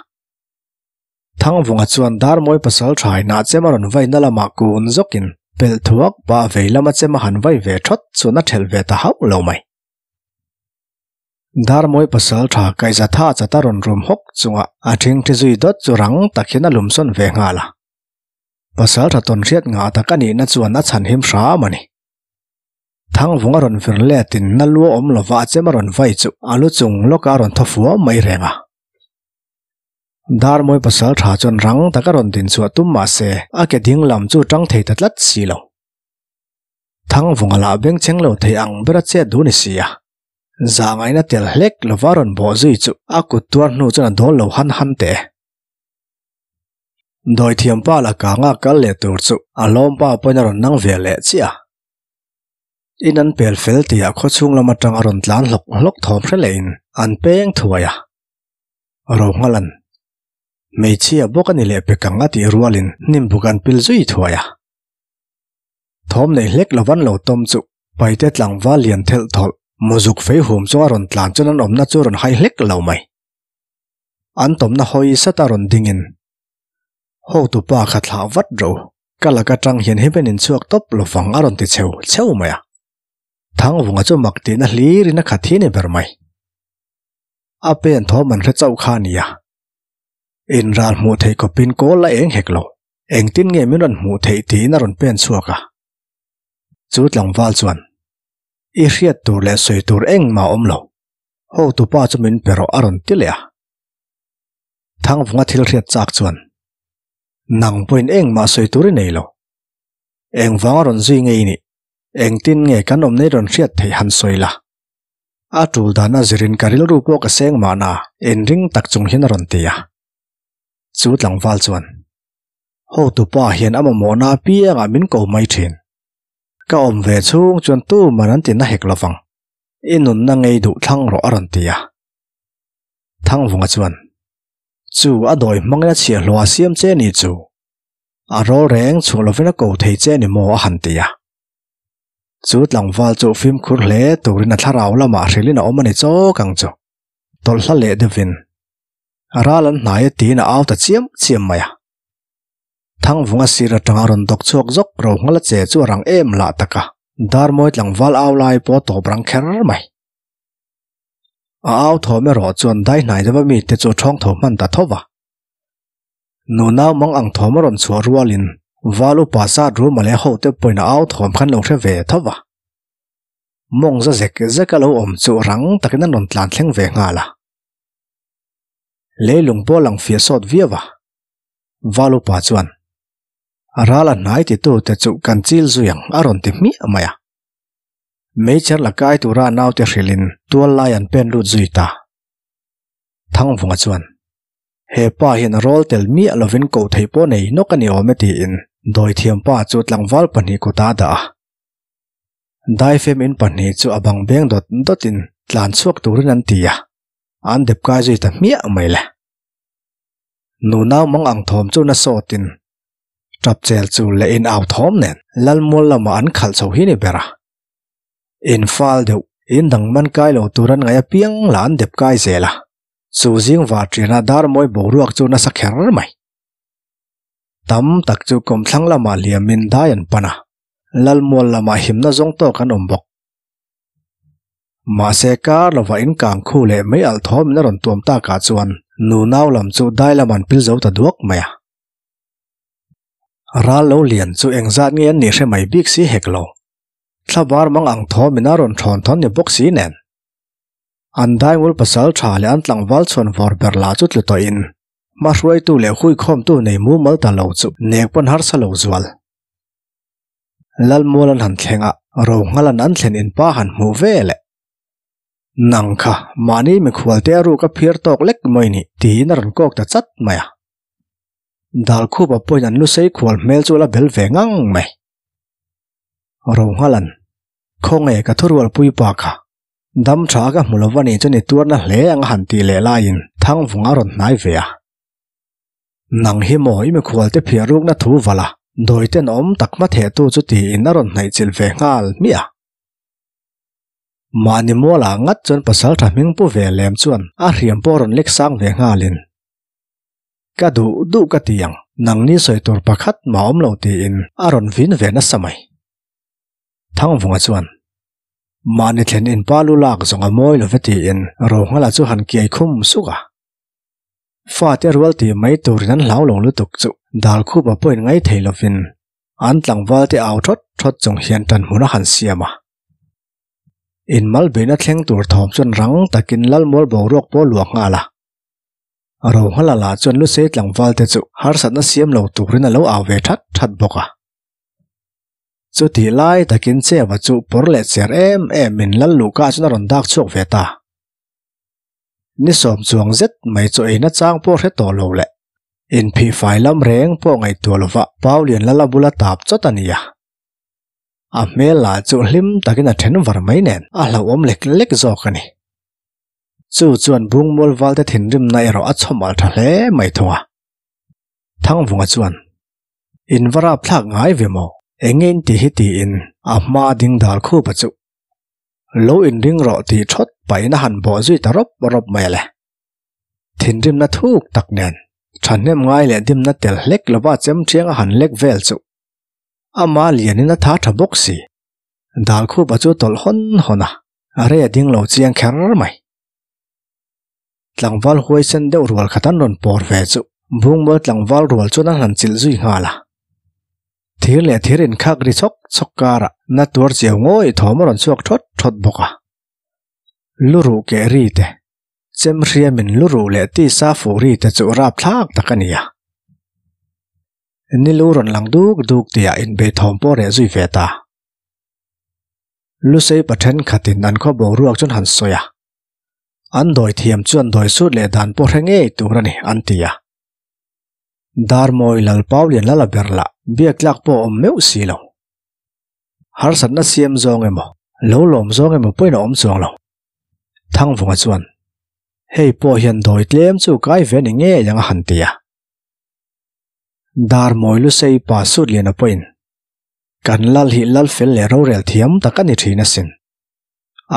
Thangvunga chuan Darmawi pasal thainah chem a rawn vaina lamah kun zawkin pelh thuak pah vei lama chem a han vai ve thawt chuan a thelh ve ta hauh lo mai. Darmawi pasal tha kaihza tha chat a rawn rum hawk chunga a thingthi zui dawt chu rang tak hian a lumsawn ve nghal a. Pasalṭha tawnhriat ngah tak a nihna chuan a chhanhim hram a ni. Thangvung a rawn vir letin na lua awm lova a chem a rawn vai chu a lu chung lawkah a rawn thaw fuam mai reng a. Darmawi pasalṭha chuan rang tak a rawn din chhuah tum mah se a ke ding lam chu ṭang thei ta tlat si lo. Thangvunga lah bengchheng lo thei ang ber a chet duh ni si a. Zahngaihna tel hlek lova rawn bawh zui chu a kut tuar hnu chuan a dawl lo han han teh e. Dawithiam pa la kanga kal leh tur chu a lawmpa pawhin a rawn nang ve leh chiah a. In an pel fel tihah khawchhung lam atang a rawn tlan hlawk hlawk thawm hre lehin an peng thuai a. Rohngala'n hmeichhia bawk a ni leh pek ang a tih rualin hnim buk an pil zui thuai a. Thawm nei hlek lo van lo tawm chu paite tlangval lian thelh thawlh muzuk fei hum chunga rawn tlan chuan an awmna chu rawn hai hlek lo mai. An tawmna hawi sata rawn dingin, Hotu pa kha thlah vat ro, ka lak atang hian hiben in chhuak tawp lo vang a rawn ti cheu cheu mai a. Thangvunga chu mak tihna hlirin a khat hi ni ber mai. A pen thawm an hre chauh kha a nia. Inral hmuh theih khawpin kawl la eng hek lo. Engtin nge min rawn hmuh theih tiin a rawn pen chhuak a. Chu tlangval chuan, I hriat tur leh sawi tur engmah a awm lo. Hotu pa chu min pe rawh a rawn ti leh a. Thangvunga thil hriat chak chuan, Nang pawhin engmah sawi tur i nei lo. Engvang a rawn zui nge i nih? Engtin nge kan awmna i rawn hriat theih han sawi la? A tul dan a zirin ka rilru pawh ka seng mahna inring tak chung hian a rawn ti a. Chu tlangval chuan, Hotu pa hian a mamawhna apiangah min ko mai thin. Ka awm ve chhung chuan tuman an ti na hek lovang. I nunna ngei duh thlang rawh a rawn ti a. Thangvunga chuan, Chu a dawi hmangin a chhiahhlawh a siam che ni chu. A rawl reng chhuah lovin a ko thei che ni maw a han ti a. Chu tlangval chu fimkhur hle turin a thlarau lamah hrilhin a awm a ni chawk ang chu. Tawlh hla leh deuhin A ral an hnai a tiin a au ta chiam chiam mai a. Thangvunga sir atanga rawn dawk chhuak zawk ro nghala che chu a rang em lah tak a, Darmawi tlangval au lai pawh a tawp rang kher mai. A au thawm erawh chuan dai hnai deuha mite chu a thawng tho hman ta tho va. Nunau mang ang thawm a rawn chhuah rualin Val upa zat ruma leh hote pawhin a au thawm khan lo hre ve tho va. Mawng za zek zek a lo awm chu rang takin an rawn tlan thleng ve nghal a. Leilung pawh lang fiah sawt viau a, Val upa chuan, A ral a hnai titute chu kan chil zui ang a rawn ti hmiah mai a. Meichher la kai tura naute hrilhin tual lai an pen lut zui ta. Thangvunga chuan, He pa hian a rawl tel miah lovin koh theih pawh nei nawk a ni awm e tiin dawithiam pa chu tlangval pahnih kutah a dah a. Daifem in pahnih chu a bang beng dawt dawtin tlan chhuak turin an ti a. An dep kai zui ta hmiah mai le. Nunau mang ang thawm chu na sawtin tap chel chu leh in au thawm nen Lalmual lamah an khalh chho hi ni ber a. In fal deuh, in dang man kai lo tur an ngaih apiang lah an dep kai zel a. Chu zing var ṭiana Darmawi boruak chu nasa kher mai. Tam tak chu kawmthlang lamah hliamin dai an pan a, Lalmual lamah himna zawng tawk an awm bawk. Mahse kar lovah in kang khu leh mei alh thawm in a rawn tuam takah chuan nunau lam chu dai lam an pil zo ta duak mai a. Ral lo lian chu engzat nge an nih hre mai bik si hek lo. Thlabar mang ang thawm in a rawn thawn thawn ni bawk si nen. An daingul pasal tha leh an tlangval chhuan vawr ber lah chu tlu tawhin hmahruaitu leh huikhawmtu nei mumal ta lo chu nek pawn harsa lo zual. Lalmual an han thleng a, Rohngala'n an thlen in pa han hmuh ve leh. Nang kha, mahni mikhualte a ruk a phiar tawk lek mai ni, tiin a rawn kawk ta chat mai a. Dalkhupa pawhin an lusei khual hmel chu a la bel ve ngang mai. Rohngala'n, Khawnge ka thurualpui pa kha, dam tha ka hmu lova ni chuan i tuarna hle ang a han tih leh laiin Thangvunga a rawn hnai ve a. Nang hi maw i mikhualte phiah rukna thu vala dawiten awm tak hma thehtu chu tiin a rawn hnaih chilh ve nghal hmiah a. Mahni mualah ngat chuan pasal tha hming pu ve lem chuan a hriam pawh rawn lek sang ve nghalin, Ka duh duh ka ti ang, nangni sawi tur pakhat mah awm lo tiin a rawn vin ve nasa mai. Thangvunga chuan, Mahni thlen in pa lu lak zawng a mawi lo ve tiin Rohngala chu han kiai khum suk a. Fate rual tih mai turin an hlau lo lutuk chu. Dalkhupa pawhin ngai thei lovin an tlangval te au thawt thawt chung hian tan hmun a han siam a. Inmal beihna thleng tur thawm chuan rang takin Lalmual boruak pawh a luah nghal a. Rohngala lah chuan Lusei tlangval te chu harsatna siam lo turin a lo au ve that that bawk a. Chutih lai takin Cheva chu pawr leh cher em em in Lal Luhka chuan a rawn dak chhuak ve ta. Ni sawm chuang zet mai chu eina chang pawh hre tawh lo leh inphih fai lam reng pawh ngaihtuah lova Paulian Lala bula tap chawt a ni a. A hmel lah chu hlim takin a then var mai nen a hlauhawm lek lek zawk a ni. Chu chuan Bungmual valte thinrimna erawh a chhawm alh tha hle mai thung a. Thangvunga chuan, In va rap thlak ngai ve maw? Eng nge in ti hi tiin a hma ding dal khupa chu lo inring rawh tih thawt pahin a han bawh zui ta rawp rawp mai a le. Thinrimna thuk tak nen thahnem ngai leh dimna tel hlek lova chem thiang a han lek vel chu ama lianin a tha tha bawk si. Dal khupa chu tawlh hawn hawn a, a rei a ding lo chiang kher mai. Tlangval huaisen deuh rual khat an rawn pawr ve chu Bungmual tlangval rual chuan an han chilh zui nghal a. Thir leh thir inkhak ri chhawk chhawk karah na tuar chiau ngawih thawm a rawn chhuak thawt thawt bawk a. Lu ruh keh ri te, chem hriamin lu ruh leh tisa fuh ri te chu rapthlak tak a ni a. Ni lu rawn lang duk duk tihah inbei thawm pawh reh zui ve ta. Lusei pa thenkhatin an khaw boruak chuan han sawi a. An dawi thiam chuan dawi sut leh dan pawh hre ngei tur a ni, an ti a. Darmawi lal Paulian lal a ber lah biak tlak pawh a awm meuh si lo. Harsatna siam zawng emaw, lo lawm zawng emaw pawhin a awm chuang lo. Thangvunga chuan, Hei pawh hian dawi tlem chu kai ve ni ngei ang a han ti a. Darmawi Lusei pa Sutliana pawhin, Kan lal hi lal fel leh rorel thiam tak a ni thin asin.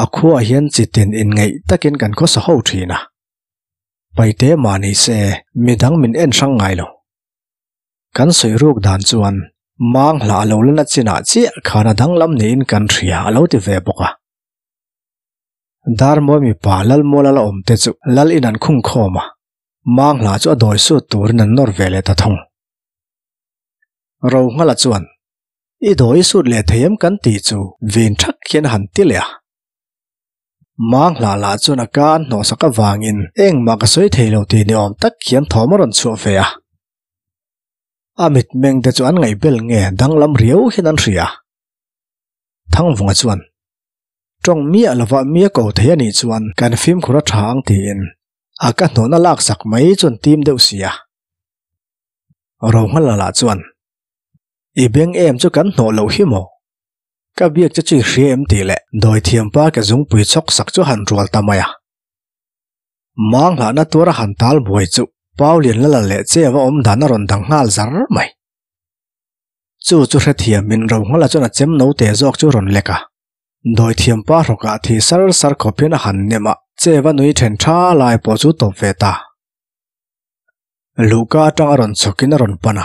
A khuaah hian chitin inngeih takin kan khawsa ho thin a. Paite mah ni se midang min en hrang ngai lo. Kan sawi ruk dan chuan mang hla a lo la na chinah chiah khan a danglam niin kan hria a lo ti ve bawk a. Darmawi mipa Lalmuala la awm te chu lal in an khung khawm a, mang hla chu a dawi sut turin an nawr ve leh ta thung. Rohngala chuan I dawi sut leh thei em kan tih chu vin thak hian a han ti leh a. Mang hlah lah chuan a ka an hnawhsak avangin engmah ka sawi thei lo tih ni awm tak hian thawm a rawn chhuah ve a. A mitmeng te chu an ngaihbel nge danglam riau hian an hria. Thangvunga chuan, Tawng miah lova mi a ko thei a nih chuan kan fimkhur a tha ang tiin a ka hnawhna laksak mai chuan tim deuh si a. Rohngala lah chuan, I beng em chu kan hnawh loh hi maw? Ka biak che chu i hria em tih leh dawithiam pa ke zungpui chhawk sak chu han rual ta mai a. Mang hlahna tuar a han tal buai chu Paulian la la leh che ava awm dan a rawn dang nghal zar mai. Chu chu hrethiam in Rohngala chuan a chem no te zawk chu rawn lek a. Dawithiam pa hrawkah thi sar sar khawp hian a han nem a, che va nui then tha lai pawh chu tawp ve ta. Luhka atang a rawn chhawkin a rawn pan a.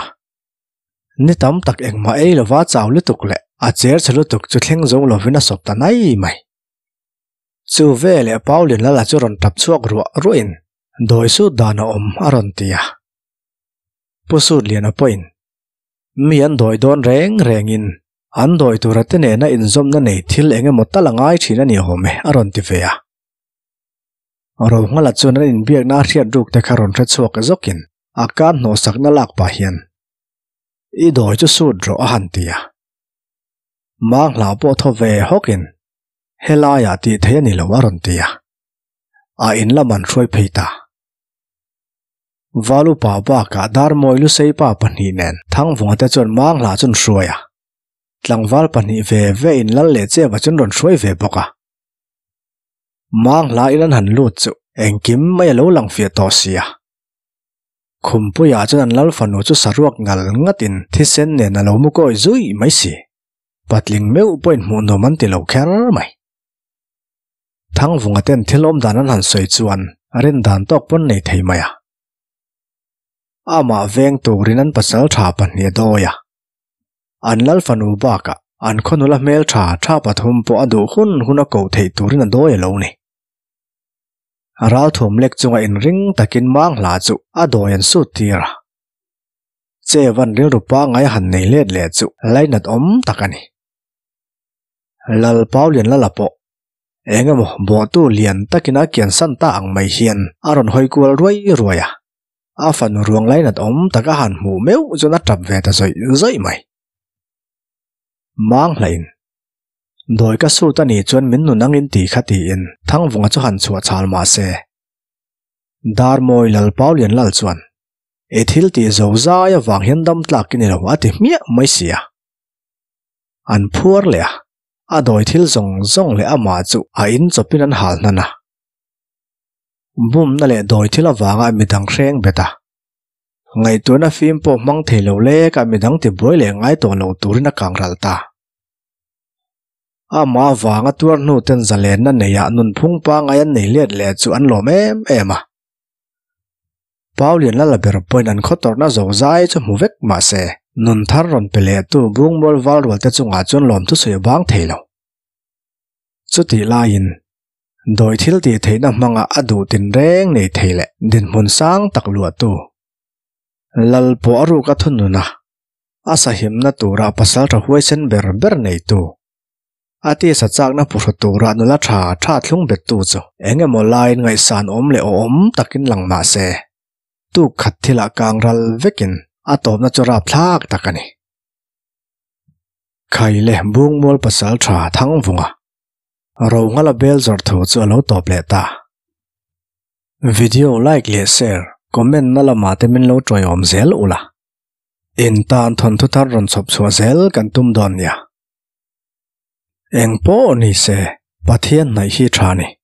Ni tam tak engmah ei lova chau lutuk leh a cher chhe lutuk chu thleng zo lovin a sawp ta nai mai. Chu veleh Pauline lala chu rawn tap chhuak ruah ruahin dawi sut dan a awm a rawn ti a. Pu Sutliana pawhin mi an dawi dawn reng rengin an dawi tura te nena inzawmna nei thil eng emaw tal a ngai thin a ni awm e a rawn ti ve a. Rohngala chuan an inbiakna a hriat ruk te kha rawn hre chhuak zawkin a kan hnawhsakna lak pah hian i dawi chu sut rawh a han ti a. Mang hlau pawh thaw ve hawkin helaiah tih theih a ni lo a rawn ti a. A in lam an hruai phei ta. Val upa bakah Darmawi Lusei pa pahnih nen Thangvunga te chuan Mang hla chu an hruai a. Tlangval pahnih ve ve in lal leh cheva chu an rawn hruai ve bawk a. Mang hla in an han lut chu engkim mai a lo lang fiah tawh si a. Khumpuiah chuan an lal fanu chu saruak ngal ngatin thisen nen a lo mu kawi zui mai si. Patling meuh pawhin hmuhnawm an ti lo kher mai. Thangvunga ten thil awm dan an han sawi chuan rin dan tawk pawn nei thei mai a. Amah veng turin an pasal tha pahnih a dawi a. An lal fanu bakah an khawnula hmel tha tha pathum pawh a duh hun hun a koh theih turin a dawi a lo ni. Ralthuam lek chunga inring takin mang hla chu a dawi an sut tir a. Chevan rilru pangngai a han nei let leh chu lainat awm tak a ni. Lal Paulian Lala pawh eng emaw bawhtu lian takin a kian san ta ang mai hian a rawn hawi kual ruai ruai a, a fanu ruang lainat awm tak a han hmuh meuh chuan a tap ve ta zawih zawih mai. Mang hlain dawi ka sut a nih chuan min nun angin ti kha tiin Thangvunga chu han chhuah chhal mah se, Darmawi Lal Paulian Lal chuan I thil tih zo zai avang hian dam tlak i ni lo a ti hmiah mai si a. An phuar leh a, a dawi thil zawng zawng leh amah chu a in chawpin an hal hnan a. Bumna leh dawi thil avanga midang hreng bet a. Ngaihtuahna fim pawh hmang thei lo lek a midang tibuai leh ngai tawh lo turin a kang ral ta. Amah avanga tuar hnu ten zalenna neia nunphung pangai an nei let leh chu an lawm em em a. Paulian lala ber pawhin an khaw tawrhna zo zai chu hmu vek mah se, nun thar rawn pe lehtu Bungmual val rual te chungah chuan lawm thusawi a bang thei lo. Chutih laiin, dawi thil tih theihna hmanga a duh tinreng nei thei leh dinhmun sang tak luahtu Lal pawh a ruk a thunun a, a sahimna tura pasal tha huaisen ber ber neitu A tisa chakna phuhru tura nula tha tha thlung bettu chu eng emaw laiin ngaihsan awm leh awhawm takin lang mah se, tuk khat thilah kang ral vekin a tawpna chu rapthlak tak a ni. Khai leh Bungmual pasal tha Thangvunga Rongal a bel zawrh thu chu a lo tawp leh ta. Video like leh share, comment na lamah te min lo tawiawm zel ula. In tan thawnthu thar rawn chhawp chhuah zel kan tum dawn nia. Eng pawh ni se, Pathian hnaih hi tha ni.